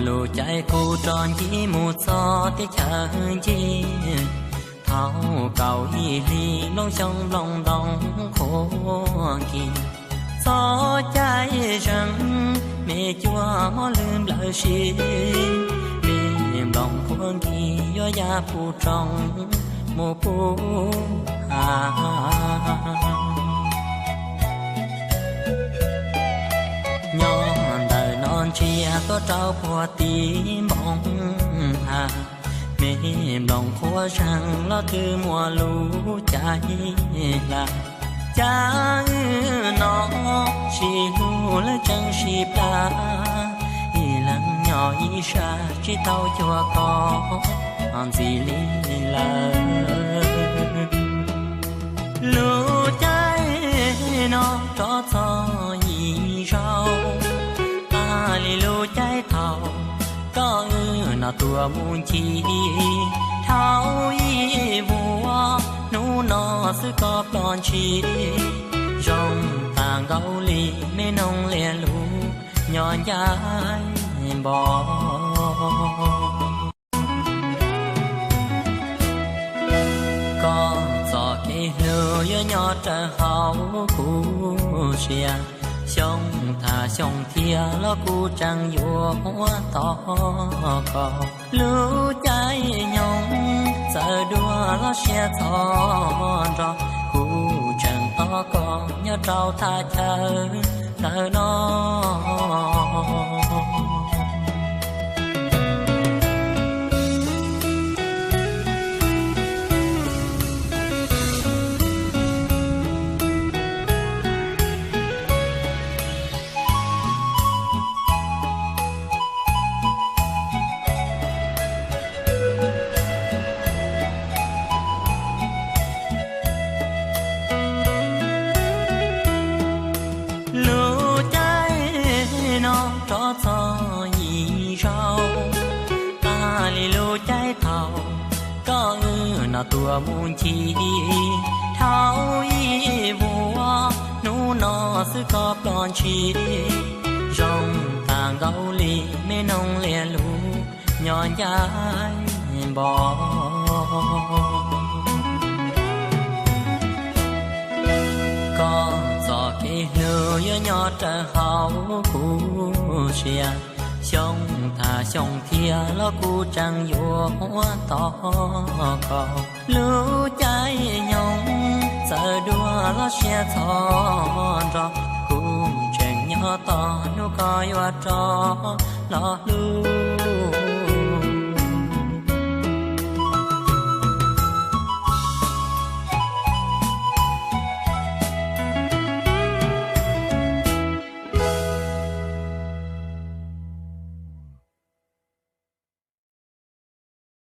Lub caij kuv rov ncig mus txog teb chaws ncig, thaum kaum ib hlis nplooj xyoob nplooj ntoo qhuav nkig, txoj cai zeeg me cuag mob lwg nplawm si, me nplooj qhuav nkig yuav ya puv roob mus puv hav. Nyob ntawm no ntsia tuaj rau puag tim npoo hav, me nplooj qhuav zeeg los twb muaj lub cai hla, cas wb no sib hlub lawv tseem sib plam, ib leeg nyob ib sab tsis tau cuag ko ntxim li lawm. Lub caij no rov txog yim zaug, tas li lub caij thaum koj wb no tuaj mus ncig, dhau ib vuag hnub no xwb koj ploj ntshis, zoo tas nkaus li me noog liag lug nyob ncaj npog. Koj txoj kev hlub yuav nyob raws hauv kuv siab, xyoo tas xyoo thiab los kuv tseem yuav muab tos koj. Lub caij nyoog txawm dua los siab txog nrho, kuv tseem tos koj nyob rau thaj chaw ntawm no. Lub caij no rov txog yim zaug, tas li lub caij thaum koj wb no tuaj mus ncig, dhau ib vuag hnub no xwb koj ploj ntshis, zoo tas nkaus li me noog liag lug nyob ncaj npog. Koj txoj kev hlub yuav nyob raws hauv kuv siab, xyoo tas xyoo thiab los kuv tseem yuav muab tos koj. Lub caij nyoog txawm dua los siab txog nrho, kuv tseem nyob tos hnub koj yuav rov los hlub.